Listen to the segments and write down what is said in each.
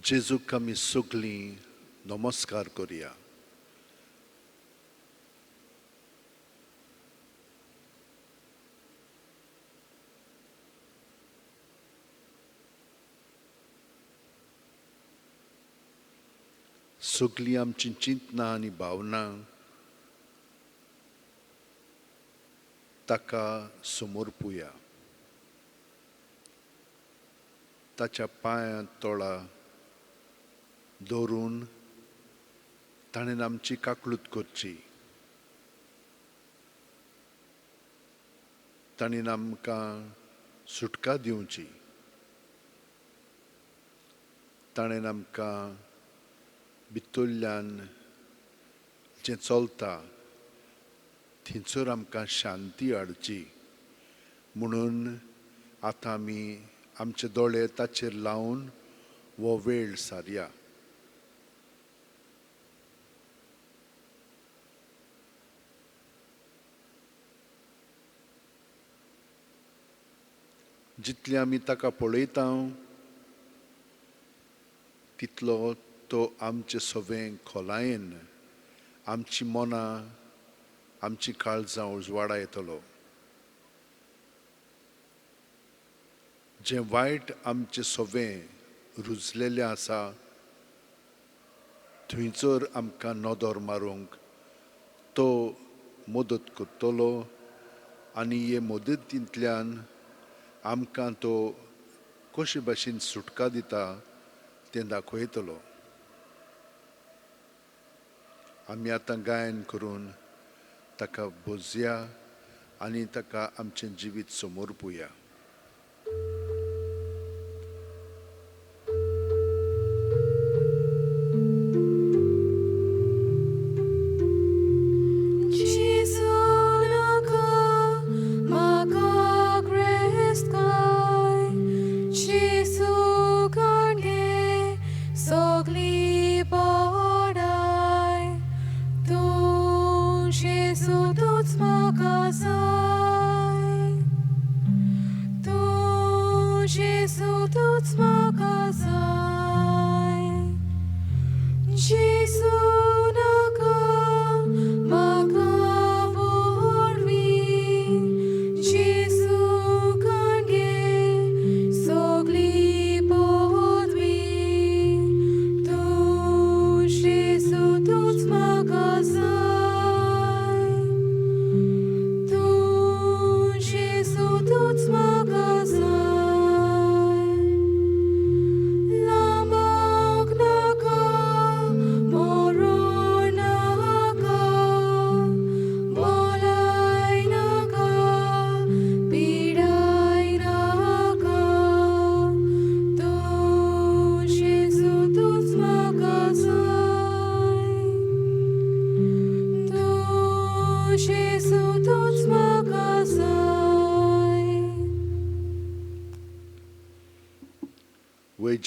जेजूक आमी सगळीं नमस्कार करुया. सगळीं आमची चिंतनां आनी भावना ताका समर्पुया. ताच्या पांयां तोळा दवरून ताणें आमची काकळूत करची. ताणें आमकां सुटका दिवची. ताणें आमकां भितरल्यान जें चलता थंयसर आमकां शांती हाडची. म्हणून आतां आमी आमचे दोळे ताचेर लावन हो वेळ सारया. जितले आमी ताका पळयता तितलो तो आमचे सवें खोलायेन आमची मनां आमची काळजां उजवाडा येतलो. जें वायट आमचें सवें रुजलेलें आसा थंयसर आमकां नदर मारूंक तो मदत करतलो आनी हे मदतींतल्यान आमकां तो कशे भाशेन सुटका दिता तें दाखयतलो. आमी आतां गायन करून ताका बोजया आनी ताका आमचें जिवीत समर्पुया.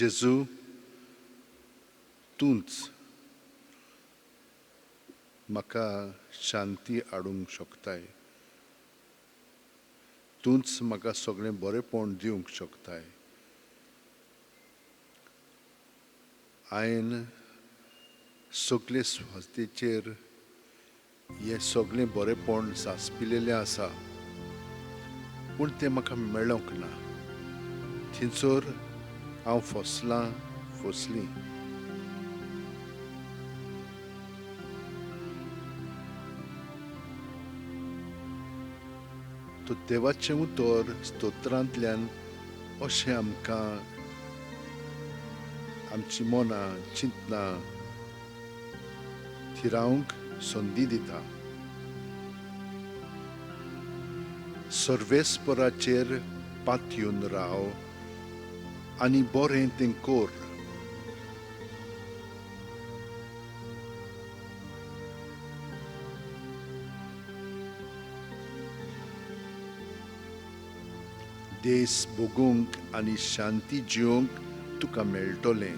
जेजू तूंच म्हाका शांती हाडूंक शकताय. तूंच म्हाका सगळें बरेंपण दिवंक शकताय. हांवें सगळे स्वास्थेचेर हें सगळें बरेंपण सांसपिलेलें आसा पूण तें म्हाका मेळोंक ना. थंयसर हांव फसलां फसलीं. तो देवाचें उतर स्तोत्रांतल्यान अशें आमकां आमची मनां चिंतनां थिरावंक संदी दिता. सर्वेस्पराचेर पातयेवन राव आनी बरें तें कर. देश भोगूंक आनी शांती जिवंक तुका मेळटलें.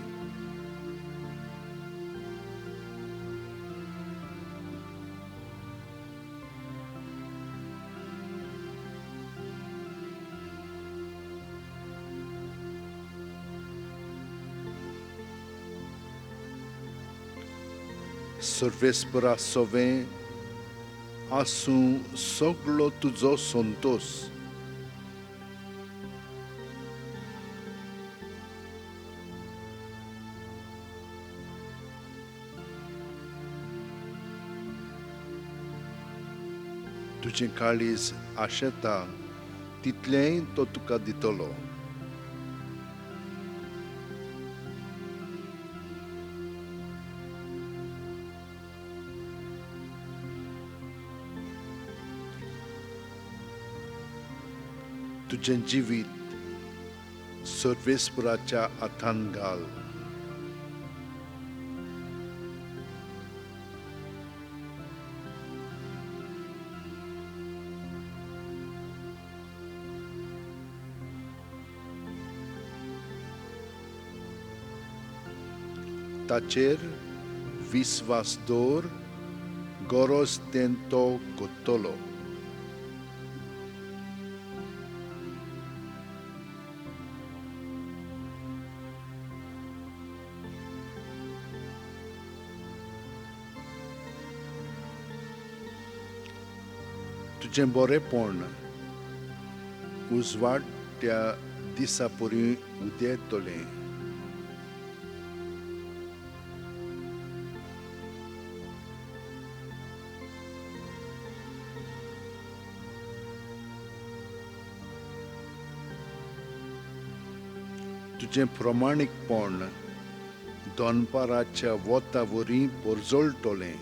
सर्वेस्परा सवें आसूं सगळो तुजो संतोश। तुजें काळीज आशेता तितलेंय तो तुका दितलो। तुजें जिवीत सर्वेस्पराच्या हातान घाल। ताचेर विस्वास दवर, गरज तें तो कोत्तलो। तुजें बरेंपण उजवाड त्या दिसा परी उदेतलें। तुजें प्रमाणीकपण दनपाराच्या वता वरी परजळटलें।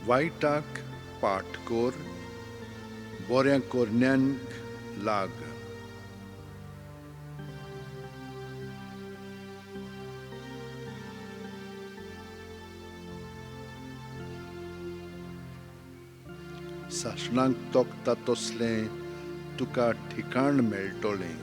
वायटाक पाठ कर, बऱ्या करण्यांक लाग। सासणाक तोखता तसलें तुका ठिकाण मेळटलें।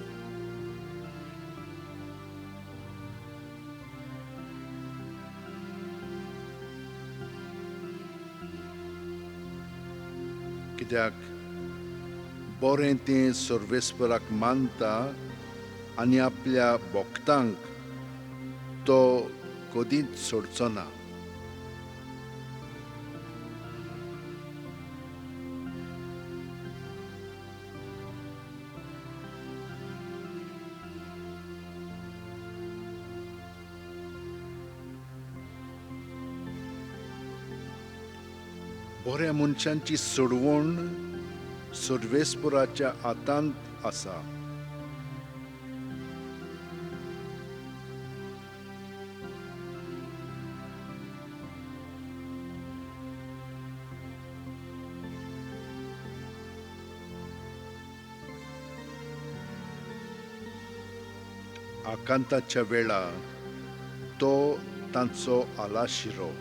कित्याक बरें तें सर्वेस्पराक मानता आनी आपल्या भक्तांक तो कदींच सोडचो ना। बऱ्या मनशांची सोडवण सर्वेस्पराच्या हातांत आसा। आकांताच्या वेळा तो तांचो आलाशिरो।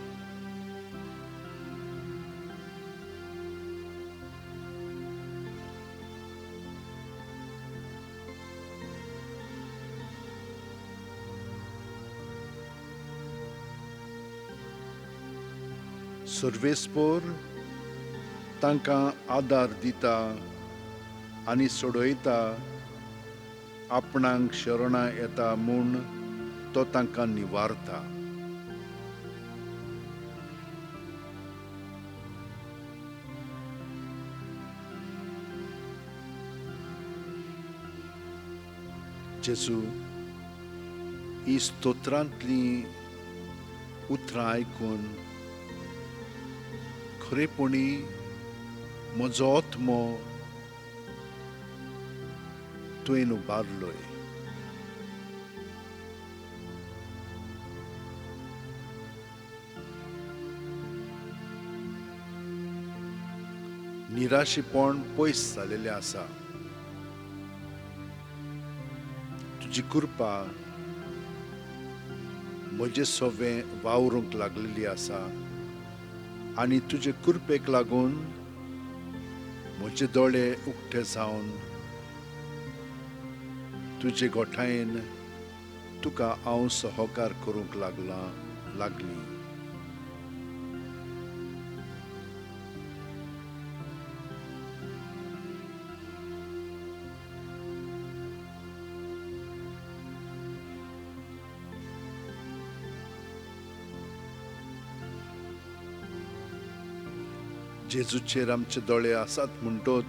सर्वेस्पर तांकां आदार दिता आनी सोडयता, आपणाक शरणां येता म्हूण तो तांकां निवारता। जेजू, ही स्तोत्रांतलीं उतरां आयकून खरेपणी म्हजो आत्मो तुवें उबारलोय। निराशेपण पयस जालेलें आसा। तुजी कृपा म्हजे सवें वावरूंक लागलेली आसा आनी तुजे कृपेक लागून म्हजे दोळे उक्ते जावन तुजे गोठायेन तुका हांव सहकार करूंक लागला लागली. जेजूचेर आमचे दोळे आसात म्हणटोत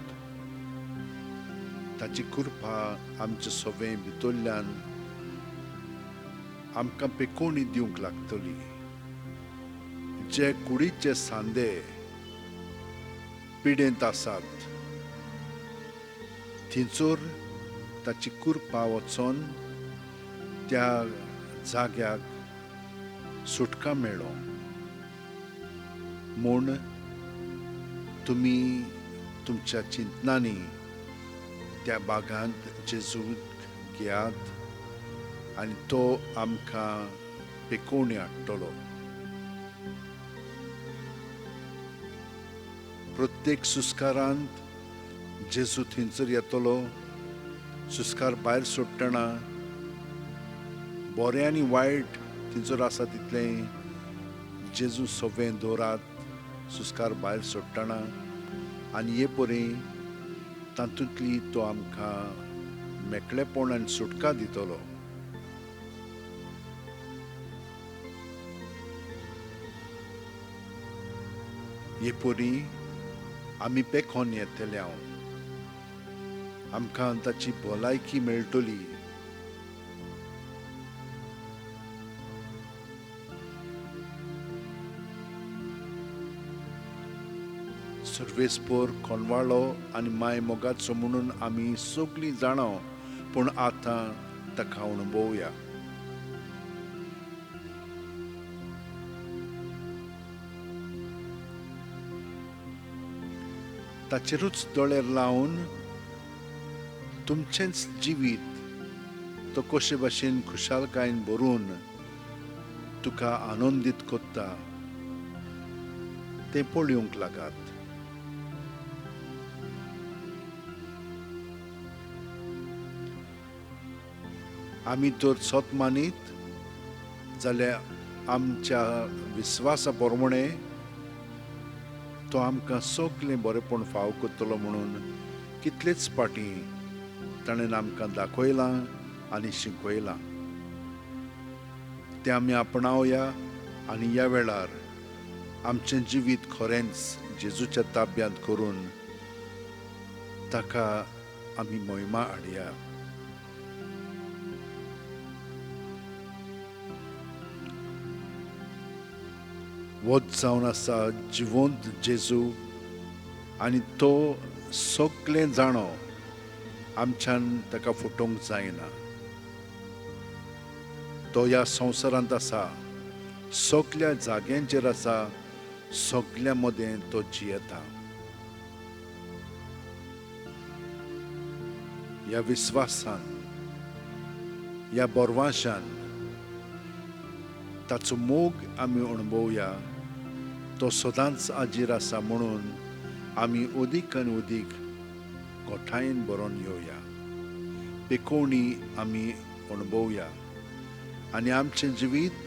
ताची कृपा आमचे सवे भितरल्यान आमकां पेकोणी दिवंक लागतली. जे कुडीचे सांदे पिडेंत आसात थंयसर ताची कृपा वचोन त्या जाग्याक सुटका मेळो म्हूण तुमी तुमच्या चिंतनांनी त्या बागांत जेजूक घेयात आनी तो आमकां पेकोवणी हाडटलो. प्रत्येक सुस्कारांत जेजू थंयसर येतलो. सुस्कार भायर सोडटना बरें आनी वायट थंयसर आसा तितलें जेजू सगळें दवरात सुस्कार भायर सोडटना आनी हे परी तातूंतली तो आमकां मेकळेपण आनी सुटका दितलो. हे परी आमी पेखोन येतले हांव आमकां ताची भलायकी मेळटली. सर्वेस्पोर कोनवाळो आनी माय मोगाचो म्हणून आमी सगळीं जाणा, पूण आतां ताका अणभवया. ताचेरूच दोळे लावन तुमचेंच जिवीत तो कशे भाशेन खुशालकायेन भरून तुका आनंदीत करता तें पळोवंक लागात. आमी तर सत मानीत जाल्यार आमच्या विस्वासा प्रमाणे तो आमकां सगळें बरेपण फाव करतलो म्हणून कितलेच फावटी ताणें आमकां दाखयलां आनी शिकयलां. तें आमी आपणावया आनी ह्या वेळार आमचें जिवीत खरेंच जेजूच्या ताब्यांत करून ताका आमी मोहिमा हाडया. वत जावन आसा जिवंत जेजू आनी तो सगळें जाणो, आमच्यान ताका फटोवंक जायना. तो ह्या संवसारांत आसा, सगल्या जाग्यांचेर आसा, सगल्या मदें तो जियेता. ह्या विस्वासान, ह्या बरवाशान ताचो मोग आमी अणभवया. तो सदांच आजीर आसा म्हणून आमी अदीक आनी अदीक गोठायेन बरोवन येवया. पेकोवणी आमी अणभवया आनी आमचें जिवीत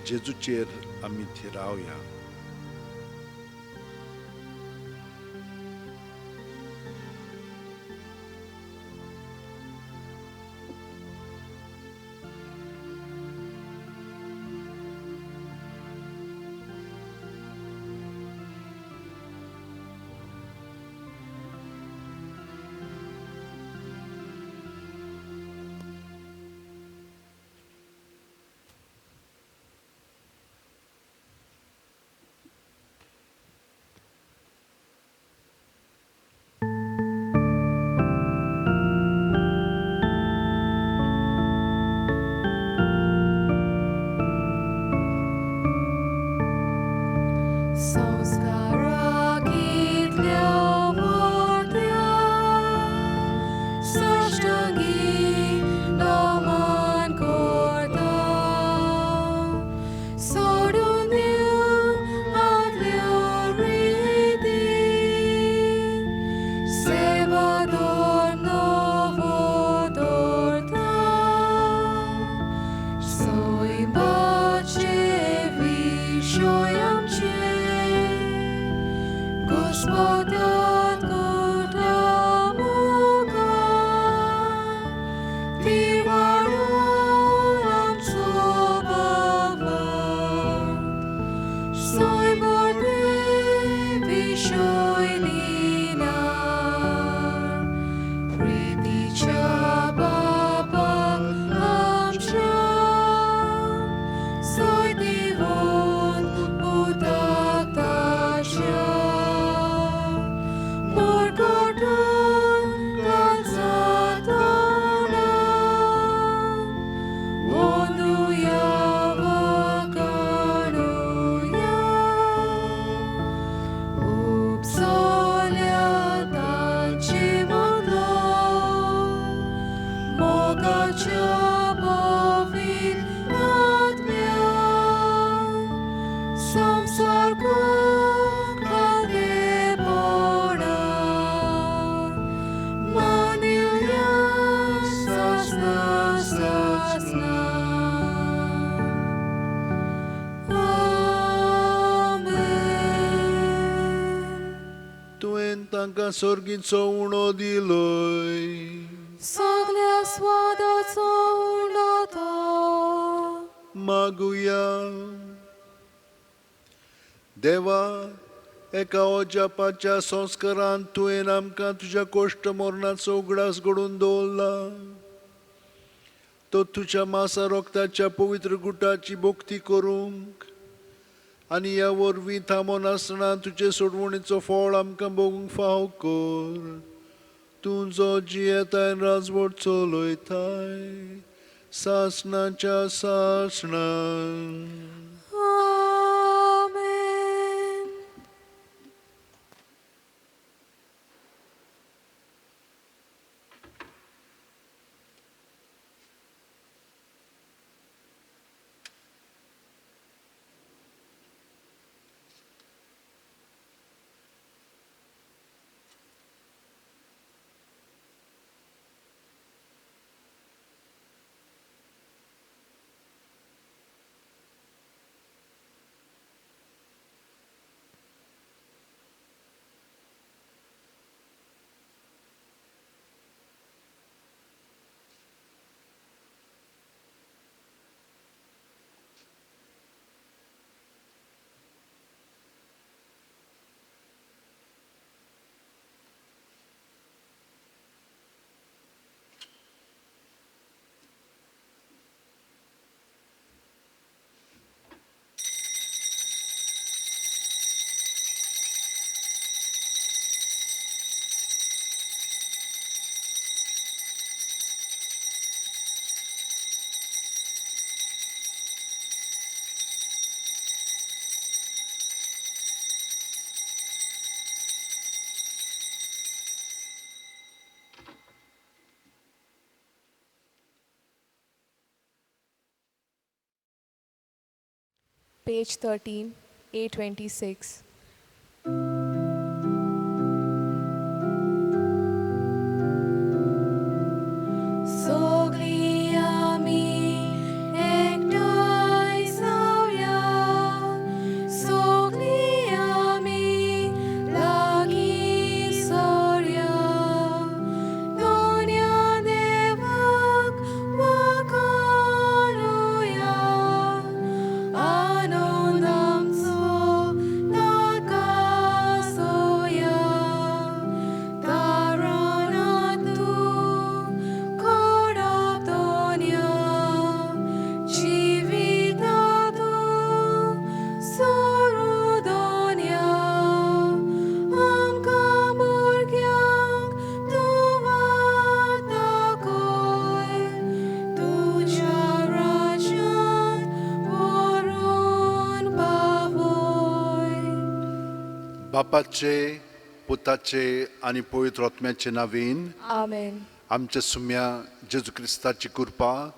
जेजूचेर आमी थिरावया. Salvador novo torta. घुस्मट्यात कुटल्या मुखार ती वाडोवन आमचो भावार्थ सैमर्दे विशय लिनार प्रितीच्या बाबाक आमच्या सोय दिवन उदक ताच्या मरगटान घालचा तोंडान ओंदुया वखाणुया उपसल्या ताचे मदलो मोगाच्या पवित्र आत्म्यान संवसार खालदेपणान मानिल्या सासणा सासणा. आमेन. तुवें तांकां सर्गीचो उणो दिलोय. सगल्या स्वादाचो उणो तो. मागुया. देवा, एका अजापाच्या संस्कारान तुवें आमकां तुज्या कोश्ट मरणाचो उगडास घडोवन दवरला. तो तुज्या मासा रोगताच्या पवित्र गुटाची भक्ती करूंक आनी ह्या वरवीं थांबोन आसतना तुजे सोडवणीचो फळ आमकां भोगूंक फाव कर. तूं जो जियेताय, राजवट चलयताय सासणाच्या सासणां. आमेन. Page 13, A26. सगळीं आमी एकठांय जावया, सगळीं आमी लागीं सरया, दोन्या देवाक वखाणुया, आनंद आमचो ताका सोया. तारणांतू करप दोन्या, जिवितांतू सोरू दोन्या, आमकां भुरग्यांक तूं वाट दाखय, तुज्या राज्यांत व्हरून पावय. बापाचे, पुताचे आनी पवित्र आत्म्याचे नावीन. Amen. आमच्या सुम्या जेजू क्रिस्ताची कृपा,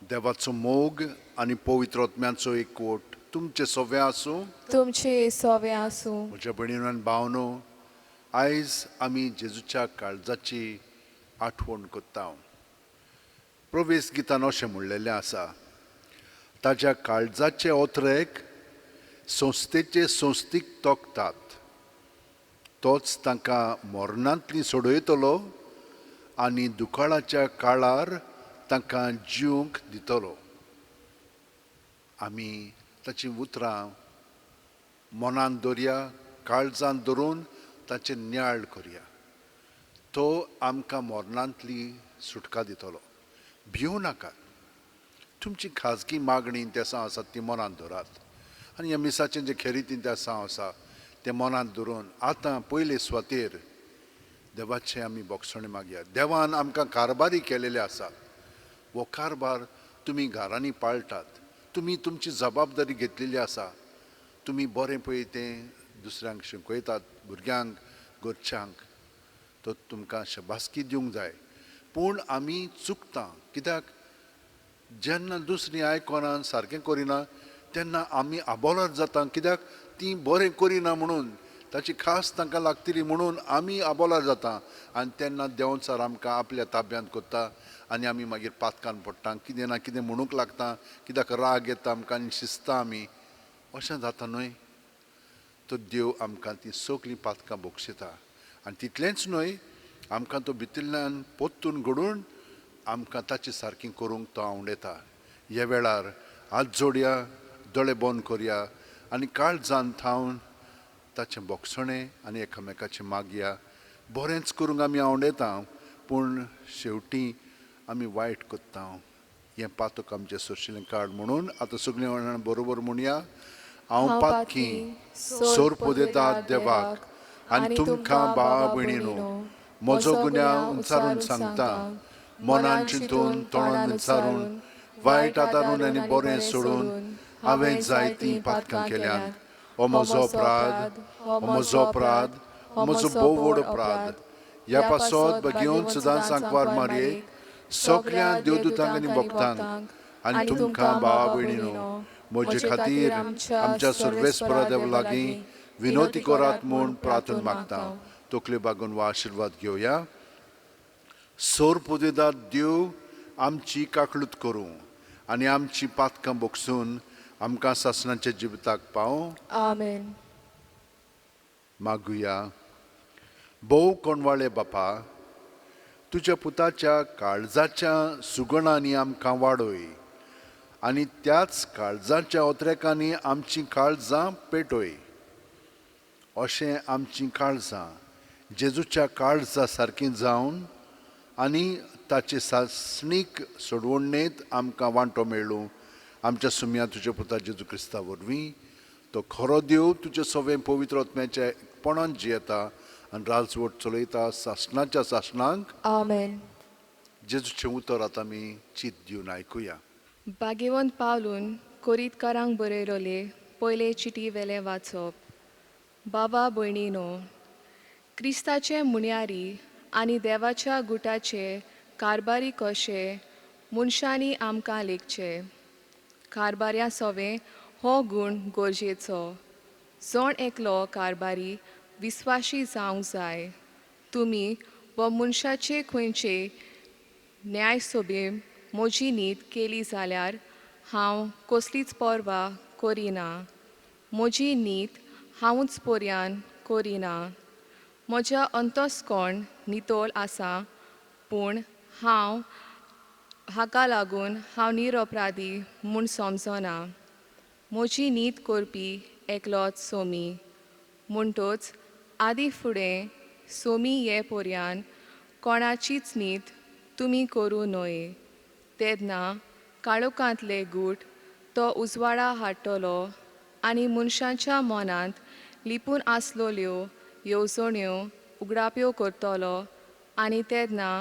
देवाचो मोग आनी पवित्र आत्म्याचो एकवट तुमचे सगळे आसूं. तुमचे सोवे आसूं. म्हज्या भयणीनो आनी भावनो, आयज आमी जेजूच्या काळजाची आठवण करता. प्रवेश गितान अशें म्हणलेलें आसा, ताज्या काळजाचे ओतरेक संस्थेचे संस्थीक तोखतात. तोच तांकां मरणांतली सोडयतलो आनी दुकाळाच्या काळार तांकां जिवंक दितलो. आमी ताचीं उतरां मनांत दवरया, काळजांत धरून ताचें नियाळ करया. तो आमकां मरणांतली सुटका दितलो. भिवं नाकात. तुमची खाजगी मागणी तेसां आसात ती मनांत धरात आनी ह्या मिसाचें जें खेरीत तेसांव आसा तें मनांत धरून आतां पयले सुवातेर देवाचें आमी बोगसणें मागया. देवान आमकां कारबारी केलेले आसात. हो कारबार तुमी घरांनी पाळटात. तुमी तुमची जबाबदारी घेतलेली आसा. तुमी बरें पळय तें दुसऱ्यांक शिकयतात, भुरग्यांक, घरच्यांक. तो तुमकां शबासकी दिवंक जाय. पूण आमी चुकता. कित्याक जेन्ना दुसरीं आयकना सारकें करिना तेन्ना आमी आबोलार जाता. कित्याक तीं बरें करिना म्हणून, ताची खास तांकां लागतली म्हणून आमी आबोलार जाता आनी तेन्ना देंवचार आमकां आपल्या ताब्यांत करता आनी आमी मागीर पातकान पडटा, कितें ना कितें म्हणूंक लागता, कित्याक राग येता आमकां आनी शिजता आमी. अशें जाता न्हय? तर देव आमकां ती सगळीं पातकां बक्षिता आनी तितलेंच न्हय, आमकां तो भितरल्यान पोत्तून घडून आमकां ताचे सारकी करूंक तो आवडटा. ह्या वेळार हात जोडया, दोळे बंद करया आनी काळजान थावन ताचें बोगसणें आनी एकामेकाचें मागया. बरेंच करूंक आमी आवडटा, पूण शेवटी आमी वायट करता. हें पातक आमचें सोशिल्लें काड म्हणून आतां सगळीं जाणां बरोबर म्हणया. हांव पातकी सोर पुदेतात देवाक आनी तुमकां भावा भयणीनो म्हजो गुन्यांव उंचारून सांगता. मनान चिंतून, तोंडान उच्चारून, वायट आदारून आनी बरें सोडून हांवें जायतीं पातकां केल्यांत. हो म्हजो अपराध, हो म्हजो अपराध, हो म्हजो भोव व्हड अपराध. ह्या पासत बगेवन सदांच सांकवार मारयेक सगळ्या देवदूतांक आनी भक्तांक आनी तुमकां भावा भयणीनो म्हजे खातीर आमच्या सर्वेस्परा देवा लागीं विनवती करात म्हूण प्रार्थना मागता. तकल्यो बागून वा आशिर्वाद घेवया. सोर पुदेदात देव आमची काकळूत करूं आनी आमची पातकां बोगसून आमकां सासणाच्या जिविताक पावूं. आमेन. मागुया. भोव कोणवाळे बापा, तुज्या पुताच्या काळजाच्या सुगणांनी आमकां वाडय आनी त्याच काळजाच्या ओत्रेकांनी आमचीं काळजां पेटय. अशें आमचीं काळजां जेजूच्या काळजा सारकीं जावन आनी ताचे सासणीक सोडवणेंत आमकां वांटो मेळूं. आमच्या सुम्या तुज्या पुता जेजू क्रिस्ता वरवीं. तो खरो देव तुजे सवें पवित्र आत्म्याच्या एकपणान जियेता आनी राजवट चलयता सासणाच्या सासणांक. आमेन. जेजूचें उतर आतां आमी चीत दिवन आयकुया. भाग्यवंत पावलून कोरीतकारांक बरयलोले पयले चिटी वेलें वाचप. बाबा भयणीनो, क्रिस्ताचे मुन्यारी आनी देवाच्या गुटाचे कारबारी कशे मनशांनी आमकां लेखचे. कारबाऱ्या सोवे हो गूण गरजेचो. जण एकलो कारबारी विस्वाशी जावंक जाय. तुमी व मनशाचे खंयचे न्यायसभे म्हजी नीत केली जाल्यार हांव कसलीच पर्वा करिना. म्हजी नीत हांवूच पर्यान करिना. म्हज्या अंतस्कोण नितळ आसा, पूण हांव हाका लागून हांव निरपराधी म्हूण समजना. म्हजी नीत करपी एकलोच सोमी. म्हणटच आदी फुडें सोमी ये पर्यान कोणाचीच नीत तुमी करूं न्हय. तेन्ना काळोखांतले गूट तो उजवाडा हाडटलो आनी मनशाच्या मनांत लिपून आसलोल्यो येवजण्यो उगडाप्यो करतलो आनी तेन्ना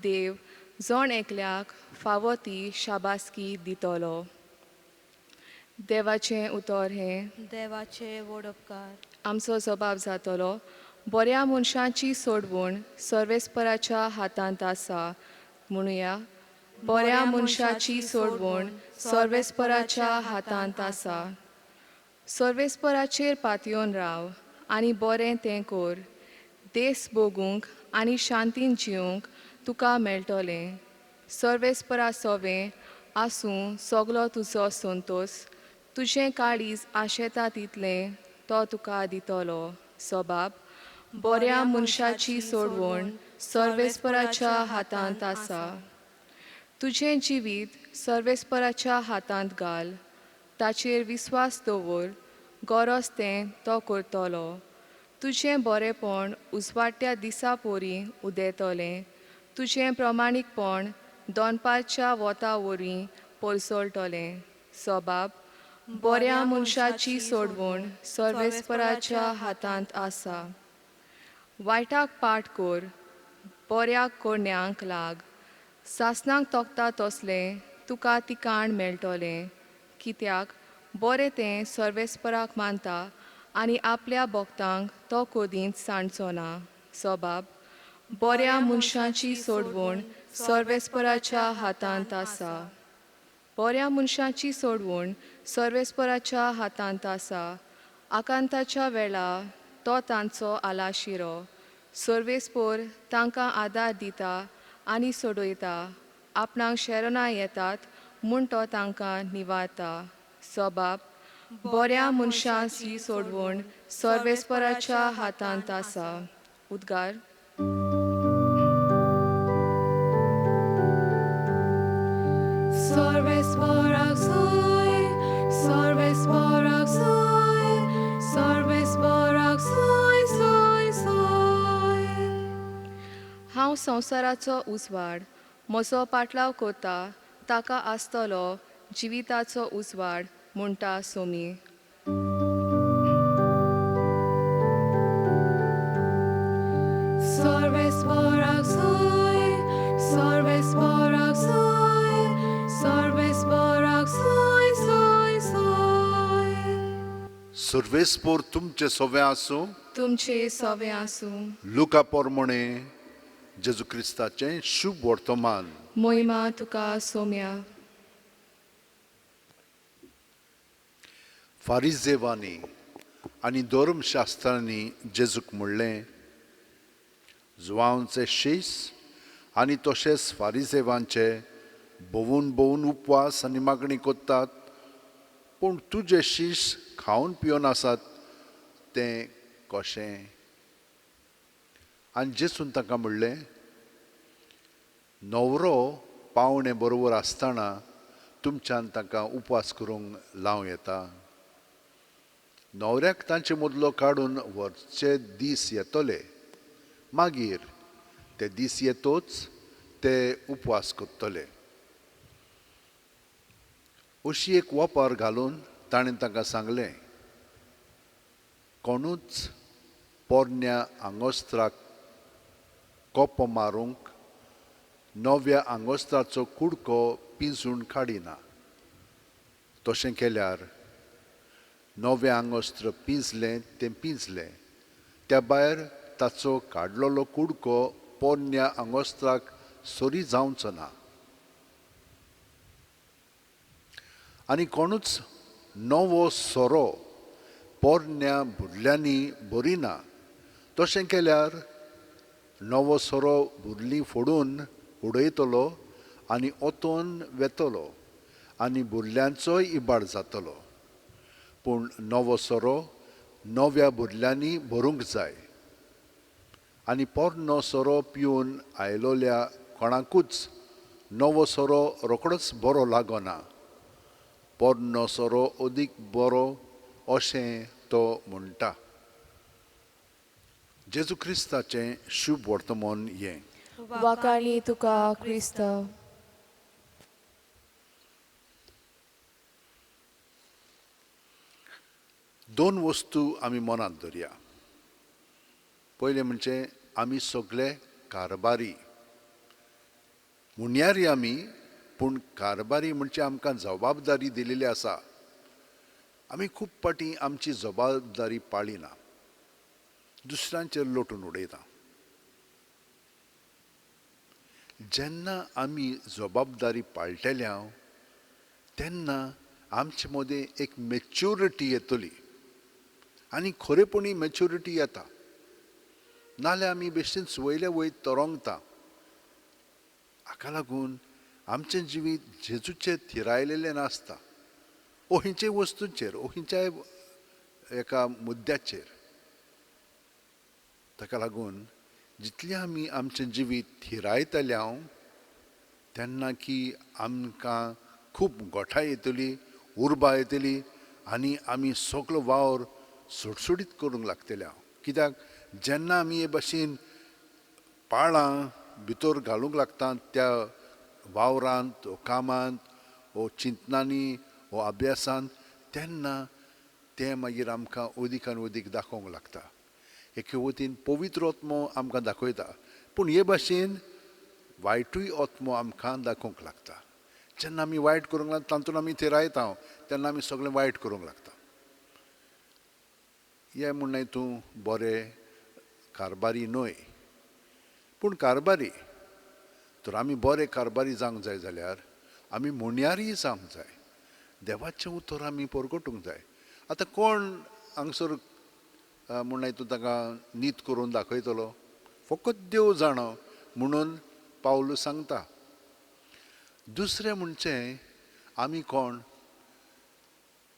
देव जण एकल्याक फावो ती शाबासकी दितलो. देवाचें उतर हें. देवाचे व्हड उपकार. आमचो जबाब जातलो. बऱ्या मनशाची सोडवण सर्वेस्पराच्या हातांत आसा. म्हणुया, बऱ्या मनशाची सोडवण सर्वेस्पराच्या हातांत आसा. सर्वेस्पराचेर पातयेवन राव आनी बरें तें कर. देस भोगूंक आनी शांतीन जिवंक तुका मेळटलें. सर्वेस्परा सोवें आसूं सगलो तुजो संतोस. तुजें काळीज आशेता तितलें तो तुका दितलो. सबाब बऱ्या मनशाची सोडवण सर्वेस्पराच्या हातांत आसा. तुजें जिवीत सर्वेस्पराच्या हातांत घाल, ताचेर विस्वास दवर, गरज तें तो करतलो. तुजें बरेंपण उजवाडट्या दिसा पोरी उदेतलें, तुजें प्रमाणीकपण दनपारच्या वोता वरवीं परसळटलें. सबाब बऱ्या मनशाची सोडवण सर्वेस्पराच्या हातांत आसा. वायटाक पाट कर, बऱ्याक करण्यांक लाग. सासणाक तोखता तसलें तुका तिकाण मेळटलें, कित्याक बरें तें सर्वेस्पराक मानता आनी आपल्या भक्तांक तो कदींच सांडचो ना. सबाब बऱ्या मनशाची सोडवण सर्वेस्पराच्या हातांत आसा. बऱ्या मनशाची सोडवण सर्वेस्पराच्या हातांत आसा. आकांताच्या वेळा तो तांचो आलाशिरो. सर्वेस्पोर तांकां आदार दिता आनी सोडयता. आपणाक शरणां येतात म्हूण तो तांकां निवारता. सबाब बऱ्या मनशाची सोडवण सर्वेस्पराच्या हातांत आसा. उद्गार. सर्वेस्पराक सोय, सर्वेस्पराक सोय, सर्वेस्पराक सोय, सोय, सोय. हांव संवसाराचो उजवाड, म्हजो पाटलाव करता ताका आसतलो जिविताचो उजवाड, म्हणटा सोमी. सर्वेस्पराक सोय, सर्वेस्पराक सोय, सर्वेस्पराक सोय, सोय, सोय. सर्वेस्पोर तुमचे सोवे आसूं, तुमचे सोवे आसूं. लुका पोरमोणे जेजू क्रिस्ताचें शुभ वर्तमान. मोहिमा तुका सोम्या. फारिजेवांनी आनी धर्मशास्त्रांनी जेजूक म्हणलें, जुवांवचे शीस आनी तशेंच फारिजेवांचे भोवून भोवून उपवास आनी मागणी करतात, पूण तुजे शीस खावन पिवन आसात तें कशें? आनी जेजून तांकां म्हणलें, न्हवरो पावणे बरोबर आसतना तुमच्यान तांकां उपवास करूंक लावं येता? न्हवऱ्याक तांचे मदलो काडून व्हरचे दीस येतले, मागीर ते दीस येतोच ते उपवास करतले. अशी एक वपार घालून ताणें तांकां सांगलें, कोणूच पोरण्या आंगोस्त्राक कोपो मारूंक नव्या आंगोस्त्राचो कुडको पिंजून काडिना. तशें केल्यार नवें आंगोस्त्र पिंजलें तें पिंजलें, त्या भायर ताचो काडलेलो कुडको पोरण्या आंगोस्त्राक सरी जावचो ना. आनी कोणूच नवो सोरो पोरण्या बुडल्यांनी भरिना. तशें केल्यार नवो सोरो बुडली फोडून उडयतलो आनी ओतोन वेतलो आनी बुडल्यांचोय इबाड जातलो. पूण नवो सोरो नव्या बुडल्यांनी भरूंक जाय. आनी पोरनो सोरो पिवन आयलोल्या कोणाकूच नवो सोरो रोकडोच बरो लागना. पोरनो सोरो अदीक बरो अशें तो म्हणटा. जेजू क्रिस्ताचें शुभ वर्तमान हें. वाकाणी तुका क्रिस्तांव. दोन वस्तू आमी मनांत धरया. पयलें म्हणजे आमी सगळे कारबारी, मुन्यारी आमी, पूण कारबारी म्हणजे आमकां जबाबदारी दिलेली आसा. आमी खूब फावटी आमची जबाबदारी पाळिना, दुसऱ्यांचेर लोटून उडयता. जेन्ना आमी जबाबदारी पाळटले तेन्ना आमचे मदें एक मॅच्युरिटी येतली आनी खरेपणी मॅच्युरिटी येता. नाल्यार आमी बेश्टीच वयले वयर तरंगता. हाका लागून आमचें जिवीत जेजूचें थिरायलेलें नासता, ओहिंचे वस्तूचेर, ओहिंच्या एका मुद्द्याचेर. ताका लागून जितलें आमी आमचें जिवीत थिरायतले हांव तेन्ना की आमकां खूब गोठाय येतली, उर्बा येतली आनी आमी सगलो वावर सुटसुटीत करूंक लागतले हांव. कित्याक जेन्ना आमी हे भाशेन पाळां भितर घालूंक लागता त्या वावरांत वो कामांत वो चिंतनांनी वो अभ्यासांत, तेन्ना तें मागीर आमकां अदीक आनी अदीक दाखोवंक लागता. एके वतीन पवित्र आत्मो आमकां दाखयता, पूण हे भाशेन वायटूय आत्मो आमकां दाखोवंक लागता. जेन्ना आमी वायट करूंक लागता तातूंत आमी थिरायता, तेन्ना आमी सगळें वायट करूंक लागता. हें म्हणणें तूं बरें कारबारी न्हय, पूण कारबारी तर आमी बरे कारबारी जावंक जाय जाल्यार आमी मुण्यारीय जावंक जाय. देवाचें उतर आमी परगटूंक जाय. आतां कोण हांगसर म्हणणें तूं ताका नीत करून दाखयतलो? फकत देव जाणो म्हणून पावलू सांगता. दुसरें म्हणचें आमी कोण?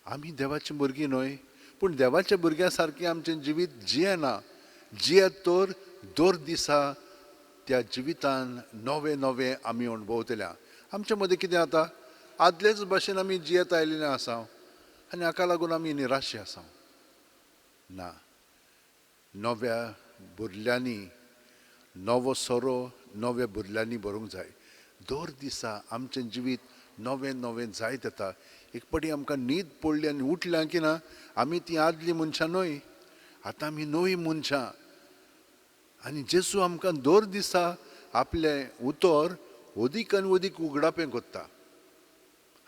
आमी देवाची भुरगीं न्हय, पूण देवाच्या भुरग्यां सारकें आमचें जिवीत जियेना. जियेत तर दर दिसा त्या जिवितान नवें नवें आमी अणभवतल्या. आमचे मदीं कितें जाता, आदलेच भाशेन आमी जियेत आयिल्ले आसा आनी हाका लागून आमी निराशी आसा. ना, नव्या बुरल्यांनी नवो सोरो नव्या बुरल्यांनी भरूंक जाय. दर दिसा आमचें जिवीत नवें नवें जायत येता. एक पाटी आमकां न्हीद पडली आनी उठल्या की ना, आमी तीं आदलीं मनशां न्हय, आतां आमी नवीं मनशां. आनी जेजू आमकां दर दिसा आपलें उतर अदीक आनी अदीक उगडापें करता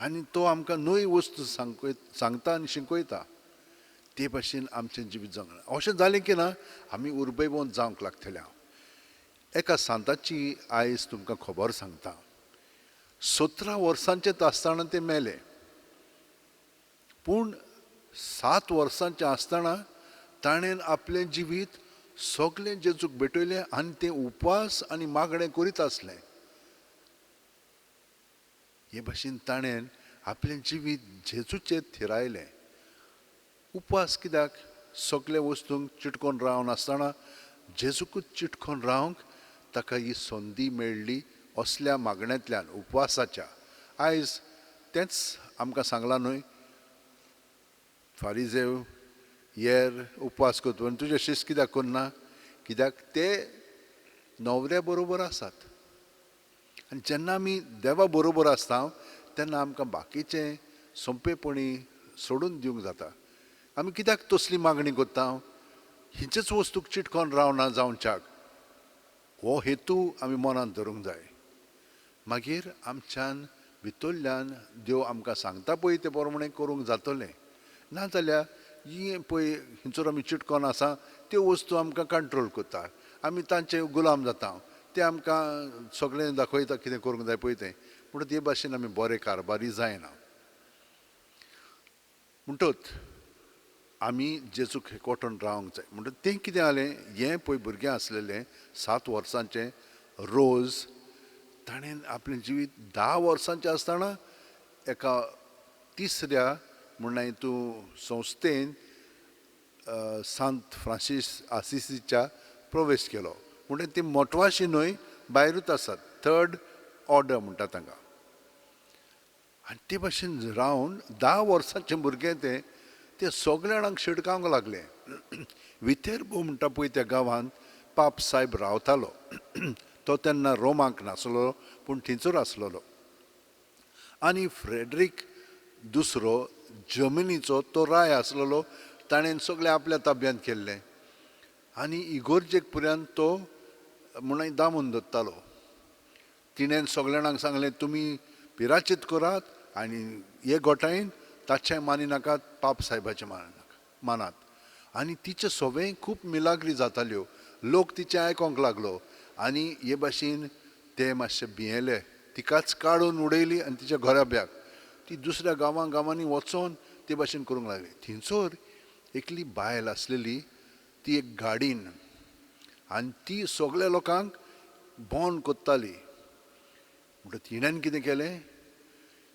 आनी तो आमकां नवी वस्तू सांगता आनी शिकयता. ते भाशेन आमचें जिवीत जावंक लागता. अशें जालें की ना आमी उर्बेवंत जावंक लागतले. हांव एका सांताची आयज तुमकां खबर सांगता. 17 वर्सांचें आसतना तें मेलें, पूण 7 वर्सांचें आसतना ताणें आपलें जिवीत सगळें जेजूक भेटयलें आनी तें उपवास आनी मागणें करीत आसलें. हे भाशेन ताणें आपलें जिवीत जेजूचेर थिरायलें. उपवास कित्याक? सगळे वस्तूंक चिटकोन रावन आसतना जेजूकूच चिटकोन रावंक ताका ही संदी मेळ्ळी असल्या मागण्यांतल्यान, उपवासाच्या. आयज तेंच आमकां सांगलां न्हय, फारिजेव येर उपवास करता आनी तुजें शिस्त कित्याक करना? कित्याक ते न्हवऱ्या बरोबर आसात. आनी जेन्ना आमी देवा बरोबर आसता तेन्ना आमकां बाकीचें सोंपेपणी सोडून दिवंक जाता. आमी कित्याक तसली मागणी करता? हिचेच वस्तूक चिटकोन रावना जावच्याक हो हेतू आमी मनांत धरूंक जाय. मागीर आमच्यान भितरल्यान देव आमकां सांगता पळय ते प्रमाणें करूंक जातलें. नाजाल्यार ही पळय हिंचोर आमी चिटकोन आसा त्यो वस्तू आमकां कंट्रोल करता, आमी तांचे गुलाम जाता, ते आमकां सगळें दाखयता कितें करूंक जाय पळय तें. म्हणून ते भाशेन आमी बरे कारबारी जायना. म्हणटच आमी जेजूक एकवटून रावंक जाय. म्हणटच तें कितें जालें, हें पळय भुरगें आसलेलें 7 वर्सांचें रोज, ताणें आपलें जिवीत 10 वर्सांचें आसतना एका तिसऱ्या म्हणल्यार तूं संस्थेन सांत फ्रांसीस आसिसीच्या प्रवेश केलो. म्हणटा ती मोटवाशी न्हय, भायरूच आसात, थर्ड ऑर्डर म्हणटा तांकां. आनी ते भाशेन रावन 10 वर्सांचें भुरगें तें ते सगल्या जाणांक शिडकावंक लागलें. वितेरबो म्हणटा पळय त्या गांवांत पाप सायब रावतालो. तो तेन्ना रोमाक नासलो पूण थंयसर आसलेलो. आनी फ्रेडरीक दुसरो जर्मनीचो तो राय आसलेलो, ताणें सगळें आपल्या ताब्यांत केल्लें आनी इगोर्जेक पुऱ्यान तो म्हणून दामून दवरतालो. तिणें सगल्या जाणांक सांगलें, तुमी पिराचीत करात आनी हे गोठायेन ताचें मानी नाकात, पाप सायबाचें मानात. आनी तिचे सवंय खूब मिलाग्री जाताल्यो, लोक तिचें आयकोंक लागलो आनी हे भाशेन ते मातशे भियेले. तिकाच काडून उडयली आनी तिच्या घराब्याक ती दुसऱ्या गांवां गांवांनी वचोन ते भाशेन करूंक लागली. थंयसर एकली बायल आसलेली, ती एक गाडीन, आनी ती सगल्या लोकांक बंद करताली. म्हणटा तिणेन कितें केलें,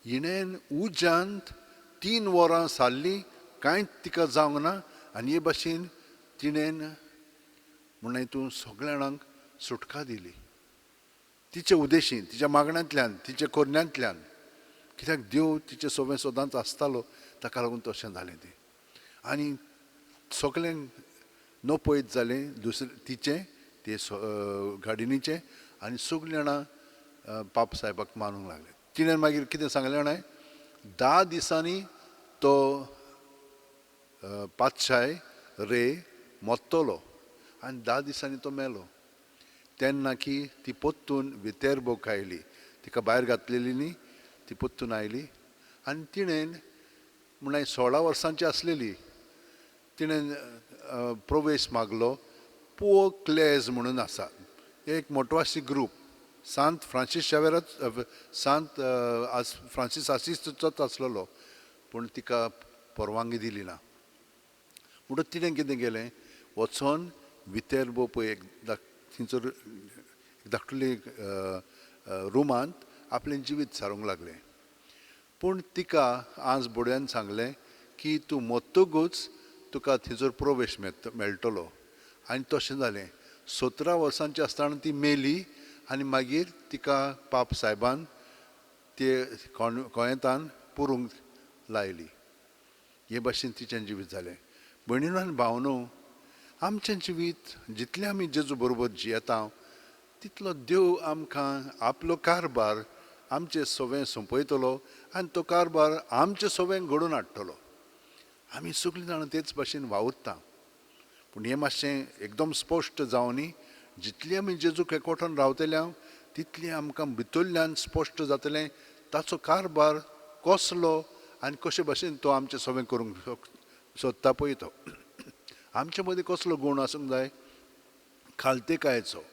हिणेन उज्यांत 3 वरां सारली, कांयच तिका जावंक ना. आनी हे भाशेन तिणेन म्हणून तूं सगळ्या जाणांक सुटका दिली तिचे उदेशीन, तिच्या मागण्यांतल्यान, तिच्या कोरण्यांतल्यान. कित्याक देव तिचे सोबें सदांच आसतालो, ताका लागून तशें जालें तें. आनी सगळ्यांक नपयत जालें दुसरें तिचें ते गार्डिनीचें. आनी सगळीं जाणां पाप साहेबाक मानूंक लागले. तिणें मागीर कितें सांगलें जाणा, 10 दिसांनी तो पातशाय रे मोत्तलो आनी 10 दिसांनी तो मेलो. तेन्ना की ती पोत्तून वितेरबोक आयली, तिका भायर घातलेली न्ही, ती पोत्तून आयली आनी तिणें म्हळ्यार 16 वर्सांची आसलेली, तिणें प्रवेश मागलो. पुअर क्लेज म्हणून आसा एक मोटवाशी ग्रूप, सांत फ्रांसीस शावेराच, सांत फ्रांसीस आसिसचोच आसलेलो, पूण तिका परवानगी दिली ना. म्हणटच तिणें कितें केलें, वचोन वितेरबो पळय एक थंयसर एक धाकटुली रुमांत आपलें जिवीत सारूंक लागलें. पूण तिका आज बोड्यान सांगलें की तूं मरतकूच तुका थंयसर प्रवेश मेळटलो. आनी तशें जालें. 17 वर्सांची आसतना ती मेली आनी मागीर तिका पाप सायबान ते गोंयेंतान पुरूंक लायली. हे भाशेन तिचें जिवीत जालें. भयणीनो आनी भावनो, आमचें जिवीत जितलें आमी जेजू बरोबर जियेता तितलो देव आमकां आपलो कारभार आमचे सवें सोंपयतलो आनी तो कारभार आमचे सवें घडोवन हाडटलो. आमी सगळीं जाणां तेच भाशेन वावुरता, पूण हें मातशें एकदम स्पश्ट जावनी, जितली आमी जेजूक एकवटून रावतले हांव तितली आमकां भितरल्यान स्पश्ट जातलें ताचो कारभार कसलो आनी कशे भाशेन तो आमचें सवें करूंक सोदता पळय तो. आमचे मदीं कसलो गूण आसूंक जाय, खालतेकायेचो.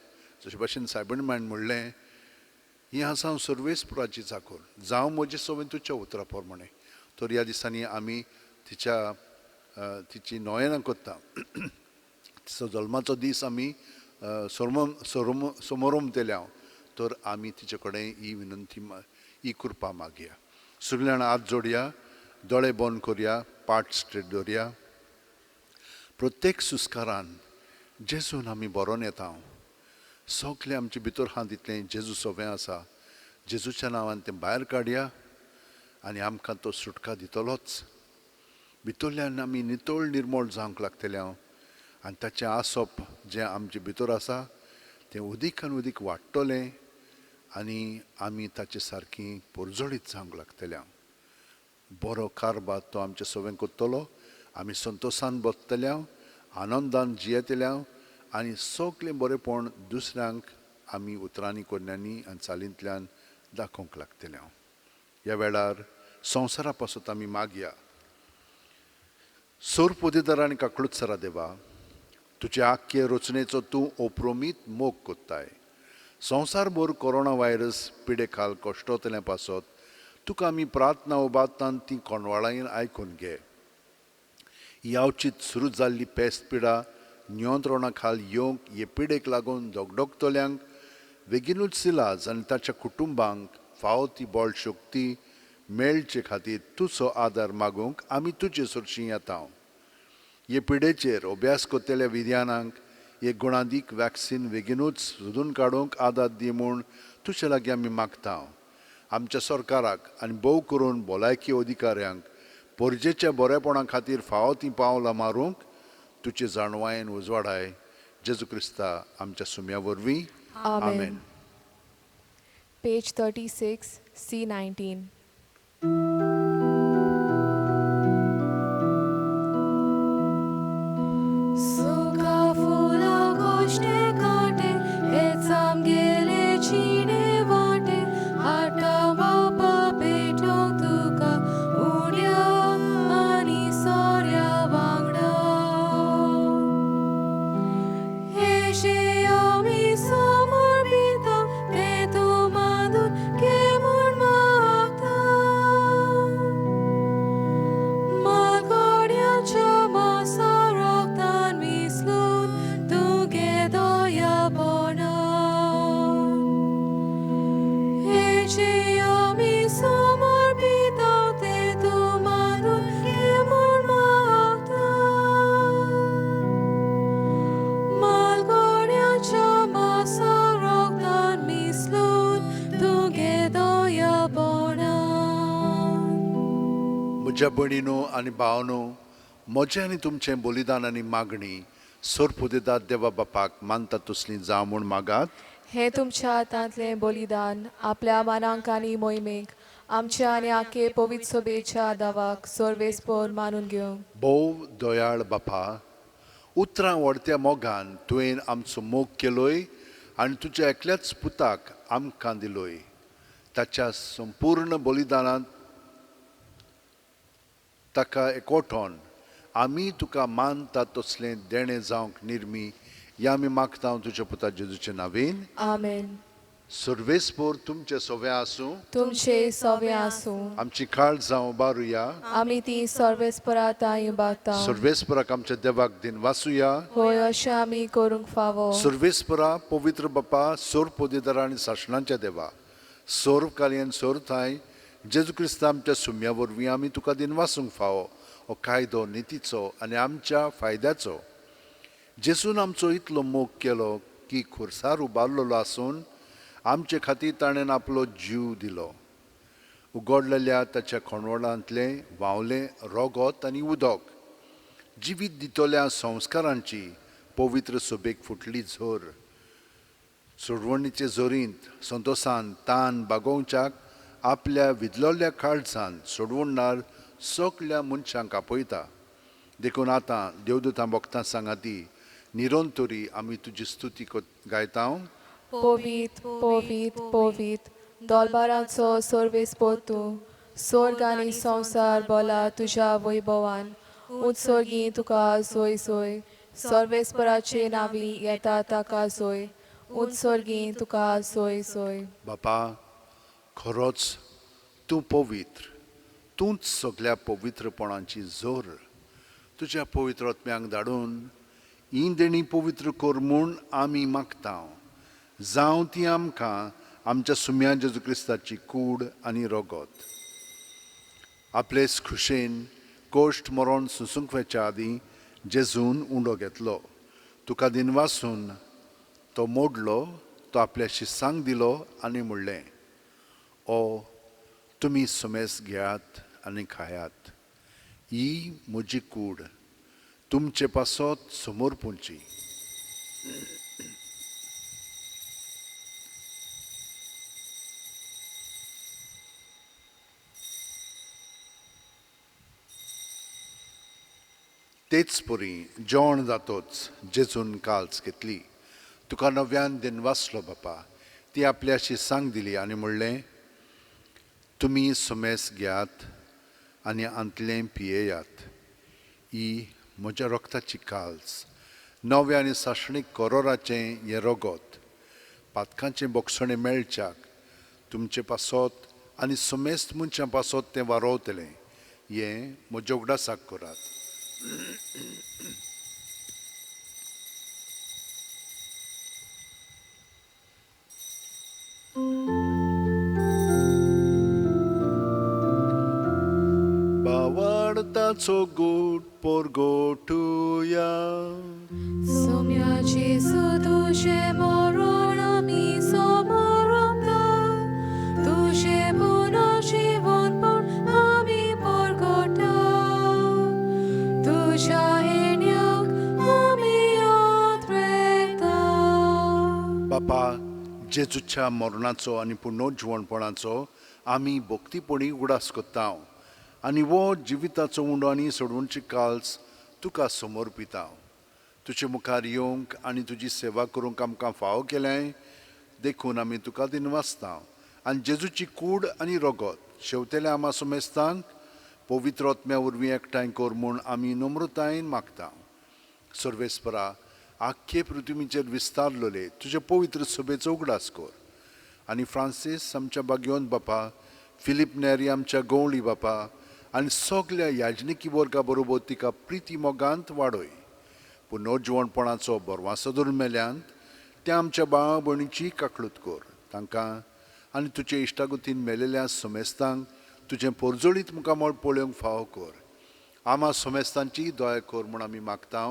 जशे भाशेन सायबण मायन म्हणलें, ही आसा हांव सर्वेस्पुराची चाकोर, जावं म्हजें सवें तुज्या उतरा प्रमाणें. तर ह्या दिसांनी आमी तिच्या तिची नोयेनां करता. तिचो जल्माचो दीस आमी समोरम हांव, तर आमी तिचे कडेन ही विनंती ही कृपा मागया. सगळीं जाणां हात जोडया, दोळे बंद करया, पाट स्ट्रेट दवरया. प्रत्येक सुस्कारान जेजून आमी बरोवन येता. सगळें आमचे भितर आहा तितलें जेजू सोबें आसा, जेजूच्या नांवान तें भायर काडया आनी आमकां तो सुटका दितलोच. भितरल्यान आमी नितळ निर्मळ जावंक लागतले हांव आनी ताचें आसप जें आमचे भितर आसा तें उदीक आनी उदीक वाडटलें आनी आमी ताचे सारकी परजळीत जावंक लागतले हांव. बरो कारभार तो आमचे सवें करतलो, आमी संतोशान बसतले हांव, आनंदान जियेतले हांव आनी सगळें बरेंपण दुसऱ्यांक आमी उतरांनी कोन्यांनी आनी चालींतल्यान दाखोवंक लागतले हांव. ह्या वेळार संवसारा पासत आमी मागया. सोर पोदेदार आनी काकळूत देवा, तुजे आख्खे रचनेचो तूं ओप्रोमीत मोग कोत्ताय. संवसारभर कोरोना व्हायरस पिडे खाल कश्टोतल्या पासत तुका आमी प्रार्थना उबारतान ती कोंडवाळायेन आयकून घे. ही अवचीत सुरू जाल्ली पेस्त पिडा नियंत्रणा खाल येवंक हे पिडेक लागून धगधगतल्यांक बेगीनूच इलाज आनी ताच्या कुटुंबांक फावो ती बळ शक्ती मेळचे खातीर तुजो आदार मागूंक आमी तुजे सरशीं येता. हे पिडेचेर अभ्यास करतल्या विज्ञानांक एक गुणादीक वॅक्सीन बेगीनूच सोदून काडूंक आदार दी म्हूण तुजे लागीं आमी मागता. आमच्या सरकाराक आनी भोव करून भलायकी अधिकाऱ्यांक परजेच्या बरेपणा खातीर फावो तीं पावलां मारूंक तुजे जाणवायेन उजवाडाय. जेजू क्रिस्ता आमच्या सुम्या वरवीं, आमेन. Page 36, C19. सुखा फुला गोश्टे कांटे हेच आमगेले जिणे वाटे, हाटा बापा पेटोवंक तुका उड्या आनी सोऱ्या वांगडा. हे शे आमी समर्पिता तें तूं मानून घे म्हूण मागता. म्हज्या भयणीनो आनी भावनो, म्हजें आनी तुमचें बलिदान आनी मागणी सोरपुदेदाद देवा बापाक मानता तसली जावं म्हूण मागात. हें तुमच्या हातांतलें बलिदान आपल्या मानांक आनी मोहिमेक आमच्या आनी आखे पवित्र सभेच्या दावाक सर्वेस्पोर मानून घेवंक. भोव दयाळ बापा, उतरां व्हडत्या मोगान तुवें आमचो मोग केलोय आनी तुज्या एकल्याच पुताक आमकां दिलोय. ताच्या संपूर्ण बलिदानांत ताका एकवटोन आमी तुका मानता तसलें देणें जावंक निर्मी या आमी मागता तुज्या पुता जेजूचे नावेन. आमेन. सर्वेस्पोर तुमचे सोवे आसूं. तुमचे सोवे आसूं. आमची काळ जावं बारुया. आमी ती सर्वेस्परा तांय उबारता. सर्वेस्पराक आमच्या देवाक दिन वासुया. होय, अशें आमी करूंक फावो. सर्वेस्परा पवित्र बापा, सोर पोदेदारा आनी सासणाच्या देवा, सोर कालयन सोर थांय जेजू क्रिस्ता आमच्या सुम्या वरवीं आमी तुका दिन वासूंक फावो हो कायदो नितीचो आनी आमच्या फायद्याचो. जेजून आमचो इतलो मोग केलो की खुर्सार उबारलेलो आसून आमचे खातीर ताणें आपलो जीव दिलो. उगडलेल्या ताच्या खणवळांतलें व्हांवलें रगत आनी उदक जिवीत दितल्या संस्कारांची पवित्र सोबेक फुटली झोर. सोडवणीचे झोरींत संतोसान तान बागोवच्याक आपल्या विदलोल्या काळजान सोडवणणार सगल्या मनशांक आपयता. देखून आतां देवदूतां भक्तां सांगाती निरंतरी आमी तुजी स्तुती गायता. पवित्र पवित्र पवित्र दोलबारांचो सर्वेस्पोर तूं, स्वर्ग आनी संवसार बोला तुज्या वैभवान. उत्सर्गी तुका सोय सोय, सर्वेस्पराचे नावी येता ताका सोय, उत्सर्गी तुका सोय सोय. बापा, खरोच तूं पवित्र, तूंच सगल्या पवित्रपणाची जोर. तुज्या पवित्र आत्म्यांक धाडून ही देणी पवित्र कर म्हूण आमी मागता. जावं ती आमकां आमच्या सुम्या जेजू क्रिस्ताची कूड आनी रगत. आपलेच खुशेन कोश्ट मरण सुसूंक वचच्या आदीं जेजून उंडो घेतलो, तुका दिनवासून तो मोडलो, तो आपल्या शिसांक दिलो आनी म्हणलें, ओ तुमी सुमेस घेयात आनी खायात, ही म्हजी कूड तुमचे पासत समोर पुंची. तेच परी जेवण जातोच जेजून काल्स घेतली, तुका नव्यान दिनवासलो बापा, ती आपल्या शिसांक दिली आनी म्हणलें, तुमी सुमेस घेयात आनी आंतलें पियेयात, ही म्हज्या रक्ताची काल्स, नव्या आनी सासणीक करोराचें हें रगत, पातकांचें बोगसणें मेळच्याक तुमचे पासत आनी सुमेस्त मनशां पासत तें वारोवतलें, हें म्हज्या उगडासाक करात. बावडताचो गोट पोरगोटुया. सोम्या जेजू तुजें मरण आमी समोरता, तुजें पुनर्जिवनपण आमी परगटा, तुज्या येण्याक आमी यात्रेता. बापा, जेजूच्या मरणाचो आनी पुनर्जिवणपणाचो आमी भक्तीपणी उगडास करता आनी वो जिविताचो उंडो आनी सोडवणची काल्स तुका समर्पिता. तुजे मुखार येवंक आनी तुजी सेवा करूंक आमकां फावो केलें देखून आमी तुका दिनवासता आनी जेजूची कूड आनी रगत शेवतेल्या आमा सुमेस्तांक पवित्र आत्म्या वरवीं एकठांय कर म्हूण आमी नम्रतायेन मागता. सर्वेस्परा, आख्खे पृथ्वीचेर विस्तारलेले तुजे पवित्र सभेचो उगडास कर आनी फ्रांसीस आमच्या बागयोन बापा, फिलीप नेरी आमच्या गवळी बापा आनी सगल्या याजनिकी वर्गा बरोबर तिका प्रिती मोगांत वाडय. पुनर्जिवणपणाचो बरवासो धरून मेल्यांत त्या आमच्या भावा भयणीची काकळूत कर. तांकां आनी तुजे इश्टागतीन मेलेल्या समेस्तांक तुजें पोरजोळीत मुखामळ पळोवंक फावो कर. आमा समेस्तांची दया कर म्हूण आमी मागता.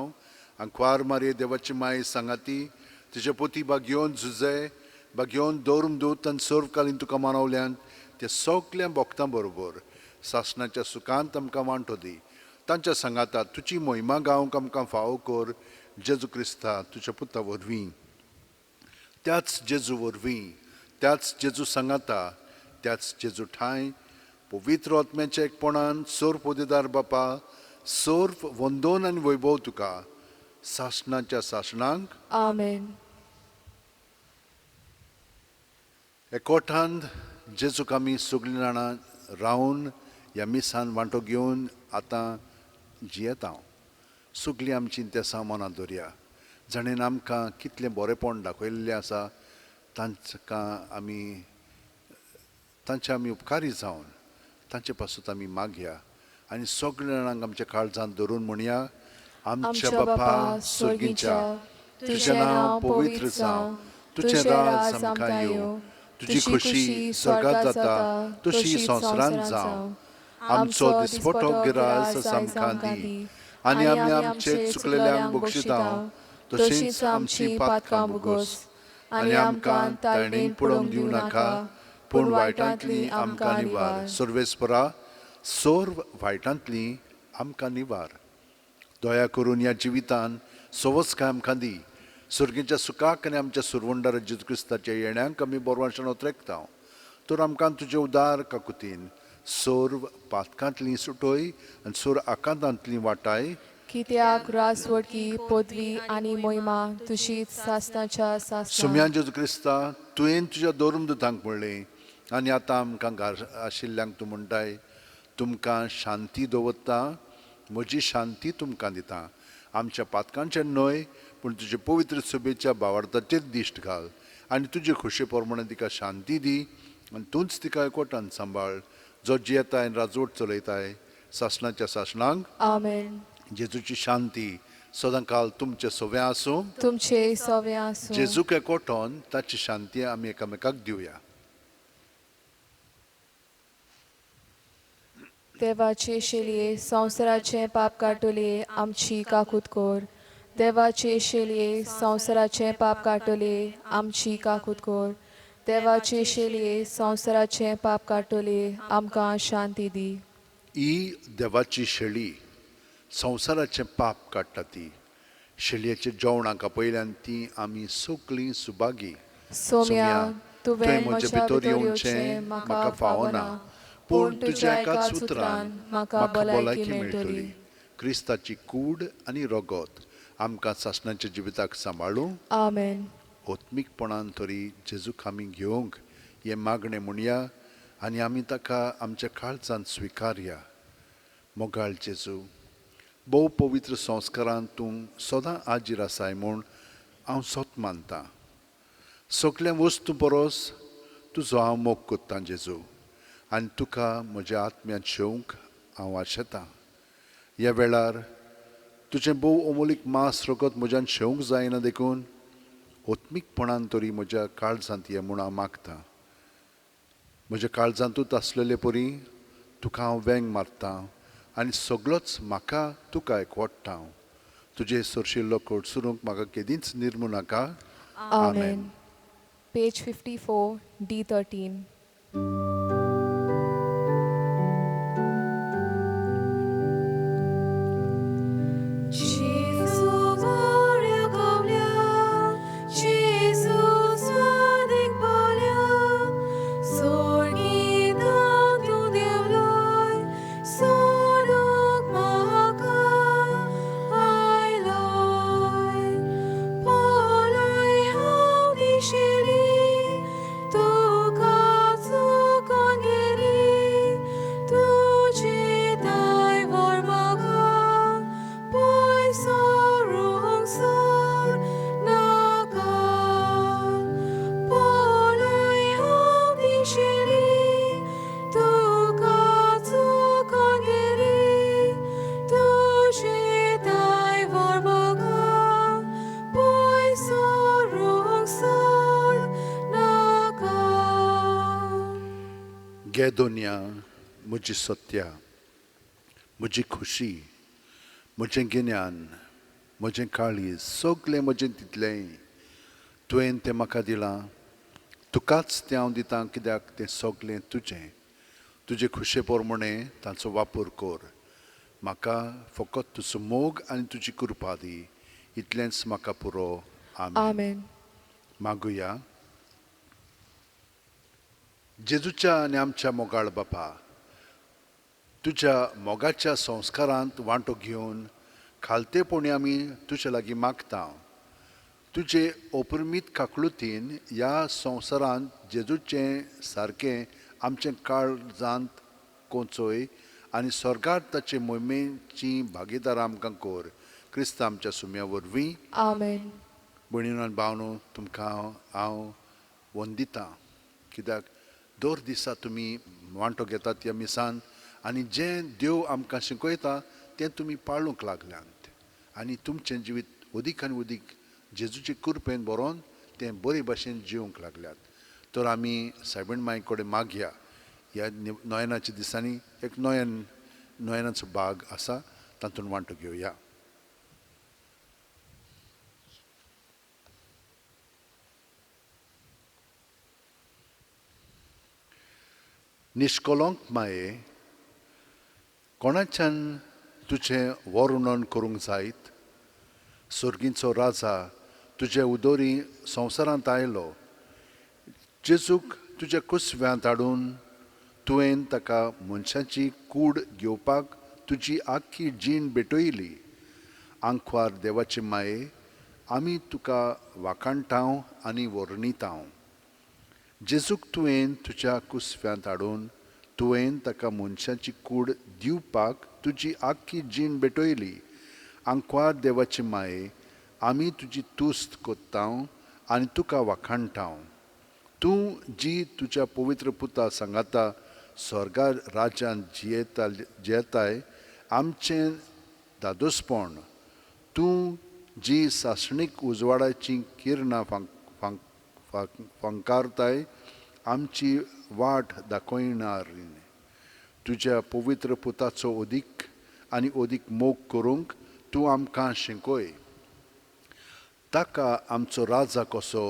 आंकवार मारये देवाची माय सांगाती तुजे पोती बागयोन झुजे बागयोन दवरून दूत आनी सर्वकालीन तुका मानवल्यान ते सगल्या भक्तां बरोबर सासणाच्या सुखांत आमकां वांटो दी. तांच्या सांगाता तुजी मोहिमा गावंक आमकां फावो कर, जेजू क्रिस्ता तुज्या पुता वरवीं. त्याच जेजू वरवीं, त्याच जेजू सांगाता, त्याच जेजू ठांय पवित्र आत्म्याच्या एकपणान सोर पोदेदार बापा, सोर वंदोन आनी वैभव तुका सासणाच्या सासणांक. आमेन. एकोठान जेजूक आमी सगळीं जाणां रावन ह्या मिसान वांटो घेवन आतां जियेता. सगळीं आमचीं तेसां मनां दवरया. जाणेन आमकां कितलें बरेंपण दाखयल्लें आसा तांकां आमी तांचे आमी उपकारी जावन तांचे पासून आमी मागया आनी सगळ्या जाणांक आमच्या काळजांत धरून म्हणया, आमच्या बापा सर्गीच्या, तुजें नांव पवित्र जावं, तुजें राज आमकां येवं, तुजी खोशी स्वर्गात जाता तशी संवसारांत जावं. आमचो दिसपटो गिरास आमकां दी आनी आमी आमचे चुकलेल्यांक बक्षिता तशींच आमची पातकां भोगोस आनी आमकां ताळणेन पडोवंक दिवं नाका, पूण वायटांतली आमकां निवार. सर्वेस्परा, सर्व वायटांतली आमकां निवार. दया करून ह्या जिवितान सवस्काय आमकां दी. सर्गीच्या सुखाक आनी आमच्या सुरवंडार जेजू क्रिस्ताच्या येण्याक आमी बरवांशान ओतरेकता. तर आमकां तुजे उदार काकुतीन सर्व पातकांतली सुटय आनी सर्व आकांतांतली वाटाय. कित्याक रासवडकी पदवी आनी मोहिमा तुजीच सासणाच्या सासणाक. सुम्यान जेजू क्रिस्ता, तुवें तुज्या धर्मदूतांक म्हणलें आनी आतां आमकां घार आशिल्ल्यांक तूं म्हणटाय, तुमकां शांती दवरता, म्हजी शांती तुमकां दिता. आमच्या पातकांचेर न्हय पूण तुजे पवित्र सभेच्या भावार्थाचेर दिश्ट घाल आनी तुजे खोशे प्रमाणे तिका शांती दी आनी तूंच तिका एकवटान सांबाळ, जो जियेताय आनी राजवट चलयताय सासणाच्या सासणांक. आमेन. जेजूची शांती सदांकाल तुमचे सव्या आसूं, तुमचे सवे आसूं. जेजूक एकवटोन ताची शांती आमी एकामेकाक दिवया. देवाचे शेलये संवसाराचें पाप काडटले आमची काकूत कर. देवाचे शेलये संवसाराचें पाप काडटले आमची काकूत कर. देवाचे शेलये संवसाराचें पाप काडटले आमकां शांती दी. ही देवाची शेळी संवसाराचें पाप काडटा. ती शेळयेच्या जेवणाक आपयल्यान ती आमी सगळीं सुभागी. सोम्या, तुवें म्हज्या भितर येवचें म्हाका फावना, पूण तुज्या एकाच उतरान म्हाका भलायकी मेळटली. क्रिस्ताची कूड आनी रगत आमकां सासणाच्या जिविताक सांबाळूं. आमेन. आत्मीकपणान तरी जेजूक आमी घेवंक हें मागणें म्हणया आनी आमी ताका आमच्या काळजांत स्विकारया. मोगाळ जेजू, भोव पवित्र संस्कारान तूं सदां आजीर आसाय म्हूण हांव सत मानतां. सगळ्या वस्तू परस तुजो हांव मोग कोत्तां जेजू, आनी तुका म्हज्या आत्म्यांत शेवंक हांव आशेतां. ह्या वेळार तुजें भोव अमोलीक मांस रगत म्हज्यान शेवंक जायना देखून आत्मीकपणान तरी म्हज्या काळजांत ये म्हूण हांव मागतां. म्हज्या काळजांतूच आसलेले परी तुका हांव वेंग मारतां आनी सगळोच म्हाका तुका एकवटता. तुजे सरशिल्लो कडसरूंक म्हाका केदींच निर्मू नाका. आमेन. Page 54, D13. गे दोनया, म्हजी सत्या, म्हजी खुशी, म्हजें गिन्यान, म्हजें काळीज, सगळें म्हजें तितलेंय तुवें तें म्हाका दिलां. तुकाच तें हांव दितां, कित्याक तें सगळें तुजें. तुजे खुशे प्रमाणे तांचो वापर कर. म्हाका फकत तुजो मोग आनी तुजी कृपा दी, इतलेंच म्हाका पुरो. आमेन. आमेन. मागुया. जेजूच्या आनी आमच्या मोगाळ बापा, तुज्या मोगाच्या संस्कारांत वांटो घेवन खालतेपणी आमी तुजे लागीं मागता. तुजे अपरमीत काकळुतीन ह्या संवसारांत जेजूचें सारकें आमचें काळजांत कोंचय आनी स्वर्गार ताचे मोहिमेची भागीदार आमकां कर. क्रिस्त आमच्या सुम्या वरवीं. आमेन. भयणीनो आनी भावनो, तुमकां हांव वंदितां, कित्याक दर दिसा तुमी वांटो घेतात ह्या मिसान आनी जें देव आमकां शिकयता तें तुमी पाळूंक लागल्यांत आनी तुमचें जिवीत अदीक आनी अदीक जेजूचे कृपेन बरोवन तें बरे भाशेन जिवंक लागल्यात. तर आमी सायबीण माई कडेन मागया. ह्या नयनाच्या दिसांनी एक नयनाचो भाग आसा, तातूंत वांटो घेवया. निश्कलंक माये, कोणाच्यान तुजें वर्णन करूंक जायत? सर्गींचो राजा तुजे उदोरी संवसारांत आयलो. जेजूक तुज्या कुसव्यांत हाडून तुवें ताका मनशाची कूड घेवपाक तुजी आख्खी जीण भेटयली. आंकवार देवाचे माये, आमी तुका वाखाणटांव आनी वर्णितांव. जेजूक तुवें तुज्या कुसव्यांत हाडून तुवें ताका मनशाची कूड दिवपाक तुजी आख्खी जीण भेटयली. आंकवार देवाचे माये, आमी तुजी तुस्त कोत्तांव आनी तुका वाखाणटांव. तूं जी तुज्या पवित्र पुता सांगाता स्वर्गार राज्यांत जियेताय, आमचें दादोसपण. तूं जी सासणीक उजवाडाचीं किरणां फांकारताय, आमची वाट दाखयणार. तुज्या पवित्र पुताचो अदीक आनी अदीक मोग करूंक तूं आमकां शिकय. ताका आमचो राजा कसो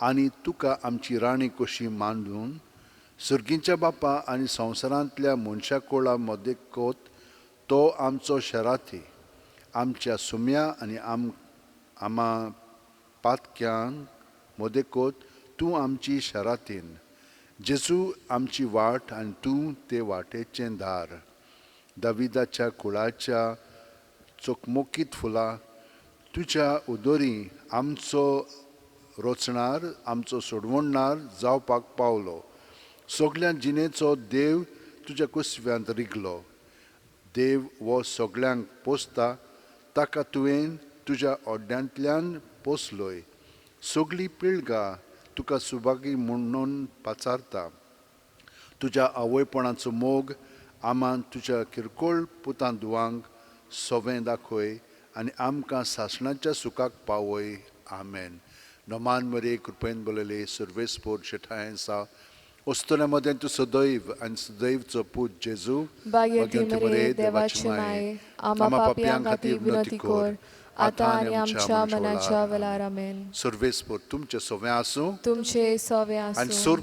आनी तुका आमची राणी कशी मानून सर्गींच्या बापा आनी संवसारांतल्या मनशा कोळा मदेकोत तो आमचो शराथी. आमच्या सुम्या आनी आमा पातक्यांक मदेकोत तूं आमची शराथीन. जेजू आमची वाट आनी तूं ते वाटेचें दार. दाविदाच्या कुळाच्या चकमकीत फुलां तुज्या उदोरी आमचो रचणार, आमचो सोडवणणार जावपाक पावलो. सगल्या जिणेचो देव तुज्या कुसव्यांत रिगलो. देव हो सगल्यांक पोसता, ताका तुवें तुज्या ओड्यांतल्यान पोसलोय. सगळी पिळगा तुका सुभागी म्हणून पाचारता. तुज्या आवयपणाचो मोग आमान तुज्या किरकोळ पुतां दुवांक सोवें दाखय आनी आमकां सासणाच्या सुखाक पावय. आमेन. नमान मरे कृपेन बोलले सर्वेस्पोर शेठाय सा वस्तुना मदें तूं सदैव आनी सदैवचो पूत जेजू, भाग्यवती मरिये, देवाचे माये, आमा पापयां खातीर विनंती कर, आतां आनी आमच्या मनाच्या वेळार. आमेन. सर्वेस्पोर तुमचें सोवें आसूं, तुमचे सोवें आनी आसूं. सोर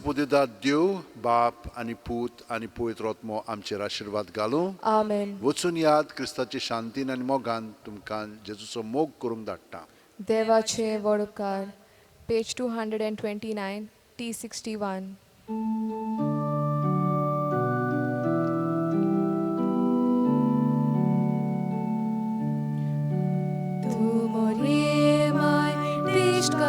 देव बाप आनी पूत आनी पवित्र आत्मो आमचेर आशिर्वाद घालूं. आमेन. वचून याद क्रिस्ताचे शांतीन आनी मोगान तुमकां जेजूचो मोग करूंक धाडटा. देवाचे व्हड उपकार. Page 229, T61. तूं मोरये my दिश्ट